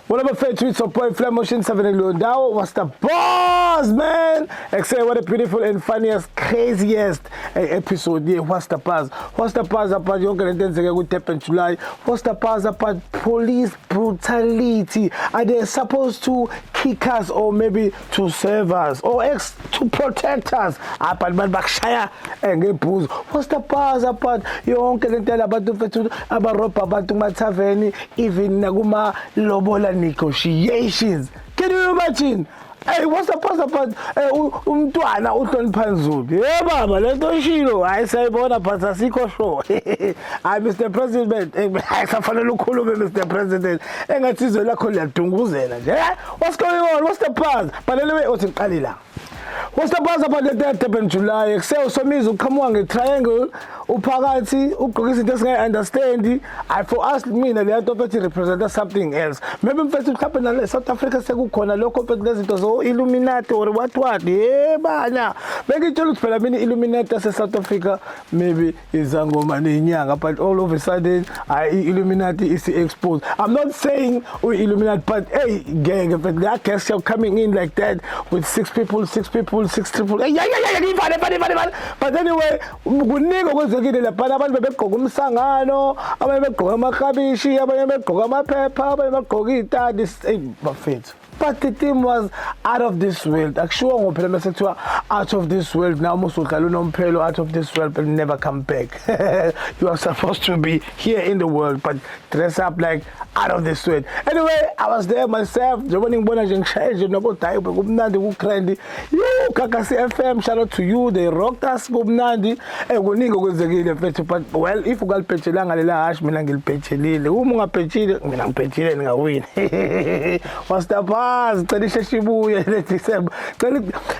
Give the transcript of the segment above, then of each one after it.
What up, bafethu? It's your boy Fly Motion 7 kuleyo ndawo. What's the buzz, man? Except what a beautiful and funniest, craziest episode. Yeah, what's the buzz? What's the buzz about yonke lento enzeke ku-Durban July? What's the buzz about police brutality? Are they supposed to kick us or maybe to serve us or ex to protect us? Ah, but bakushaya ngebhuzu. What's the buzz about yonke lento yalabantu mfethu abarobha abantu kuma-tavern, even nakuma-lobola negotiations? Can you imagine? Hey, what's the buzz about umntwana uHlonipha Nzulu? Ye baba, lento ishilo, hayi, siyayibona, but asikho sure. Hayi, Mr President, hayi, safanele ukhulume, Mr President. Engathi izwe lakho liyadunguzela nje. What's going on? What's the buzz? But anyway, uthi ngiqale la. What's the buzz about the Durban July? Kuse uSomizi uqhamuka nge-triangle uphakathi, ugqoke izinto esingayi-understand. I for us, mina leya nto mfethu representa something else. Maybe mfethu mhlawumbe nale South Africa sekukhona lokho mfethu, lezi zinto zo-Illuminati or what what. Yebana. Bengitshela ukuthi phela mina i-Illuminati yase South Africa maybe izangoma neyinyanga, but all of a sudden I-Illuminati is exposed. I'm not saying u-Illuminati, but hey, ngeke mfethu that guest coming in like that with six people, six people, six triple. Hey, yeah, ivale, ivale, ivale, ivale. But anyway, kuningi okwenzekile lapha. Abantu bebegqoka umsangano, abanye begqoka amaklabishi, abanye begqoka amaphepha, abanye begqoka iy'tadi. Hey, bafethu. But the team was out of this world. Akushiwo ngo phela mase kuthiwa out of this world, now usudlala unomphelo out of this world but never come back. You are supposed to be here in the world but dress up like out of this world. Anyway, I was there myself. Njengoba ningibona nje ngishaye nje nobodayi, bekumnandi ku-grand. You Gagasi FM, shout out to you. They rocked us, kumnandi. Kuningi okwenzekile mfethu, but well, if ungalibhejelanga lela hash, mina ngilibhejelile. Uma ungabhejile, mina ngibhejile, ngingawini. What's the buzz? Cela isheshe ibuye le December.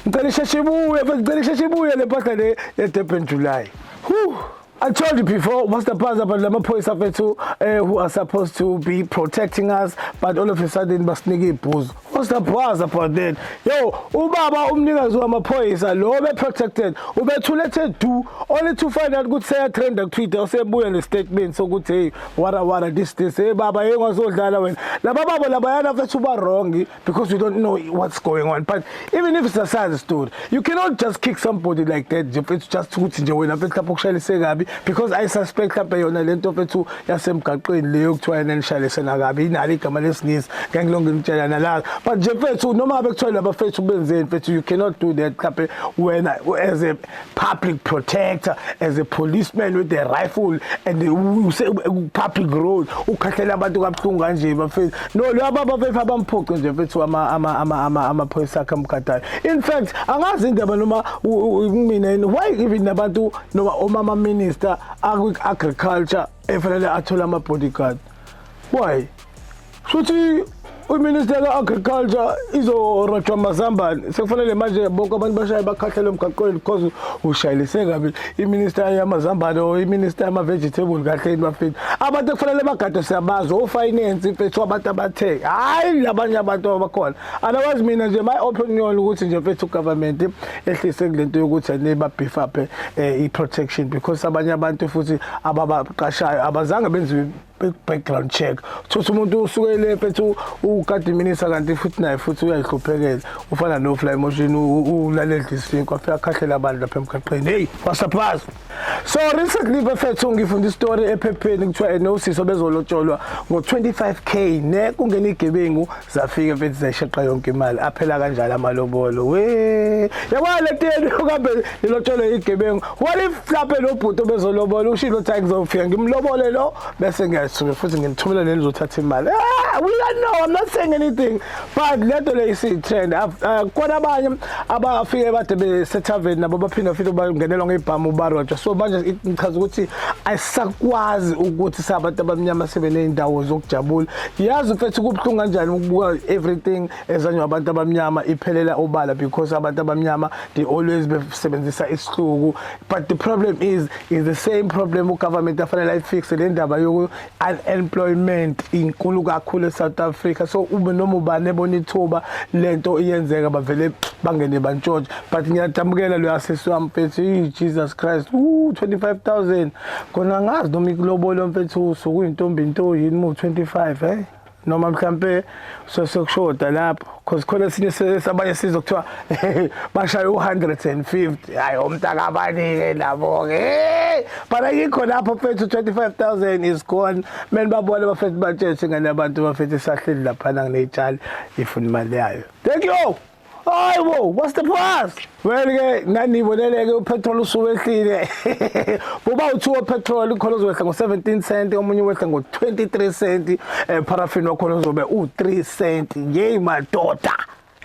Ngicela isheshe ibuye, mfethu, ngicela isheshe ibuye le mpahla le ye Durban July. Whew. I told you before, what's the buzz about lamaphoyisa fethu who are supposed to be protecting us, but all of a sudden basinika ibhuzu? What's the buzz about that? Yo, ubaba umnikazi wamaphoyisa lo be protected ubethule ethe du, only to find out ukuthi seya trenda ku Twitter, usebuya ne statement sokuthi hey, wara wara, this this, hey baba, hey, ungazodlala wena. Laba baba labayana fethu ba wrong because we don't know what's going on. But even if it's a sad story, you cannot just kick somebody like that nje mfethu, just ukuthi nje wena mfethu lapho kushayelise kabi, because I suspect mhlawumbe yona lento mfethu yasemgaqweni leyo kuthiwa yena nishayelesena kabi, inalo igama lesingisi, ngeke ngilonge ngitshela nala. But nje mfethu, noma ngabe kuthiwa laba fethu benzeni mfethu, you cannot do that. Mhlawumbe wena as a public protector, as a policeman with a rifle and public road, ukhahlela abantu kabuhlungu kanje bafethu. No, laba bafethu abamphuce nje mfethu amaphoyisa akhe amgadayo. In fact, angazi indaba noma mina yini, why even nabantu noma omama minister agriculture efanele athole ama-bodyguard? Why? Shuthi uminister ka-agriculture izorojwa amazambane, sekufanele manje bonke abantu bashaye bakhahlele emgaqweni because ushayelise kabi iminister yamazambane or iminister yama-vegetable? Kahleni bafethu, abantu ekufanele bagade siyabazi, o-finance mfethu, abantu abathe hhayi labanye abantu abakhona. Otherwise mina nje my opinion ukuthi nje mfethu ugovernment ehlise kule nto yokuthi ane ba-beef up i-protection, because abanye abantu futhi ababaqashayo abazange benziwe background check. Thothi umuntu usukele mfethu ukade minister, kanti futhi naye futhi uyayihluphekela, ufana no Fly Motion, ulalela isinkwa, afika akhahlela abantu lapha emgaqweni. Hey, wasurprise. So recently bafethu ngifunda istory ephepheni, kuthiwa enosisi bezolotsholwa ngo-25K, ne kungena igebengu, zafika mfethu zayisheqa yonke imali, aphela kanjalo amalobolo. We yabona le teni kambe lilotsholwe igebengu? What if mhlawumbe lo bhuti obezolobola ushilo ukuthi hayi, ngizofika ngimlobole lo, bese ngiyasuka futhi ngimthumela leli zothatha imali? Ah, we don't know. I'm not saying anything, but lento le isi-trend. Khona abanye abafike bade besethaveni nabo baphinda futhi bangenelwa ngebhamu, barojwa. So manje ngichaza ukuthi ayisakwazi ukuthi sabantu abamnyama sibe ney'ndawo zokujabula. Yazi mfethu kubuhlungu kanjani ukubuka everything ezanywa abantu abamnyama iphelela obala, because abantu abamnyama they always besebenzisa isihluku. But the problem is the same problem ugovernment afanele ayifixe, le ndaba yoku unemployment inkulu kakhulu eSouth Africa. So ube noma ubani ebona ithuba lento iyenzeka, bavele bangene bantshontshe. But ngiyadamukela lo yasisi wami mfethu. Jesus Christ, 25,000 khona, ngazi noma ikulobolo mfethu usukuyintombi into yini mu 25. Noma mhlampe sekushoda lapho, cause khona esinye sabanye sizwe kuthiwa bashaye u-150. Hayi, umntakabanike labo-ke, but ayikho lapho mfethu. 25,000 is gone. Meni babone bafethu, batshetshe ngane abantu bafethu, sahleli laphana nginey'tshali ifuna imali yayo. Thank you. Hayi bo, what's the price? Well ke nanibonele ke upetrol usuwehlile. Buba u2 petrol khona uzowehla ngo17 cent, omunye wehla ngo23 cent, paraffin wakhona uzobe u3 cent. Yey madoda.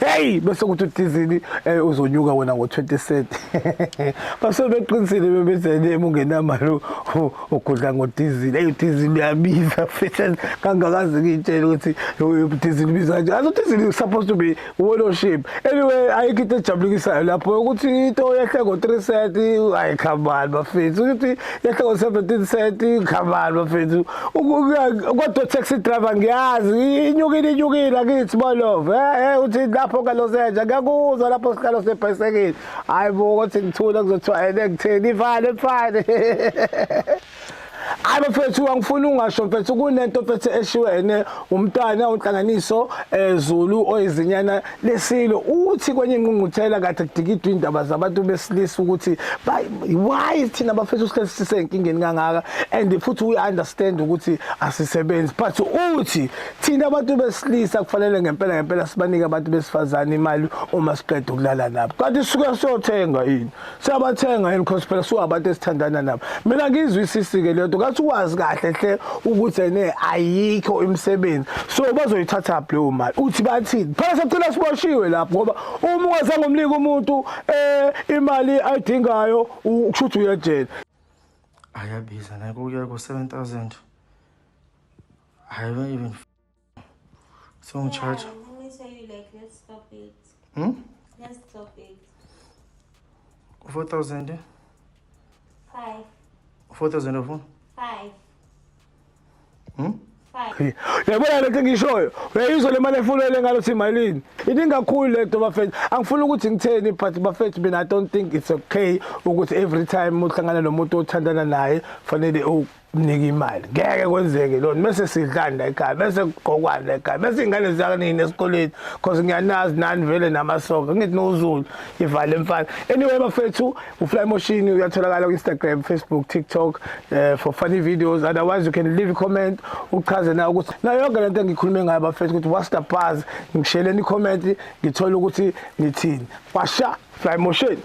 Hey, bese kuthi udizili uzonyuka wena ngo20 cent. Base beqinisile bebezene ungenamali ugudla ngodizili. Hey, udizili uyabiza futhi, kangakaze ngitshele ukuthi udizili ubiza kanje. Azi udizili is supposed to be worship. Anyway, ayikho into ejabulisayo lapho ukuthi into yehle ngo3 cent. Hayi, come on bafethu, ukuthi yehle ngo17 cent, come on bafethu. Kodwa taxi driver ngiyazi inyukile, inyukile akithi bolove. Uthi lapho kalosenja ngiyakuzwa lapho sihlalo sebhayisekile. Hayi bo, ukuthi ngithula kuzothiwa ene ngitheni ivale mfane. Hayi bafethu, angifuni ungasho mfethu, kunento mfethu eshiwene umntwana unhlanganiso Zulu oyizinyana lesilo, uthi kwenye ingqungquthela kade kudikidwa indaba zabantu besilisa ukuthi why thina bafethu sihlezi sisenkingeni kangaka, and futhi we understand ukuthi asisebenzi, but uthi thina abantu besilisa kufanele ngempela ngempela sibanike abantu besifazane imali uma siqeda ukulala nabo. Kanti sisuke siyothenga yini? Siyabathenga yini? Because phela siwabantu esithandana nabo. Mina ngizwisisi-ke leyo nto, ngathi wazi kahle hle ukuthi ene ayikho imisebenzi, so bazoyithatha phi leyo mali? Uthi bathini phela, sagcina siboshiwe lapho, ngoba uma ungazange umnike umuntu imali ayidingayo, kusho ukuthi uyejele. Ayabiza naye kuya ku-7000. I don't even songicharge. Yeah, let me tell you, like, let's stop it. Let's stop it. U-4000. Five. U-4000 ufuna? Five. Hmm? Five. Yabona lento engishoyo, uyayizwa le mali efunele ngalo imalini? Iningi kakhulu lento bafethu. Angifuni ukuthi ngitheni, but bafethu, mina I don't think it's okay ukuthi every time uhlangana nomuntu othandana naye fanele umnike imali. Ngeke kwenzeke lona. Bese sidlani la ekhaya? Bese kugqokwane la ekhaya? Bese iy'ngane ziyakanini esikoleni? Cause ngiyanazi nani vele namasoka, ngithi noZulu ivale mfana. Anyway bafethu, uFly Motion uyatholakala ku-Instagram, Facebook, TikTok for funny videos. Otherwise you can leave a comment, uchaze na ukuthi nayo yonke lento engikhulume ngayo bafethu, ukuthi what's the buzz. Ngisheleni i-comment, ngithole ukuthi ngithini. Washa Fly Motion.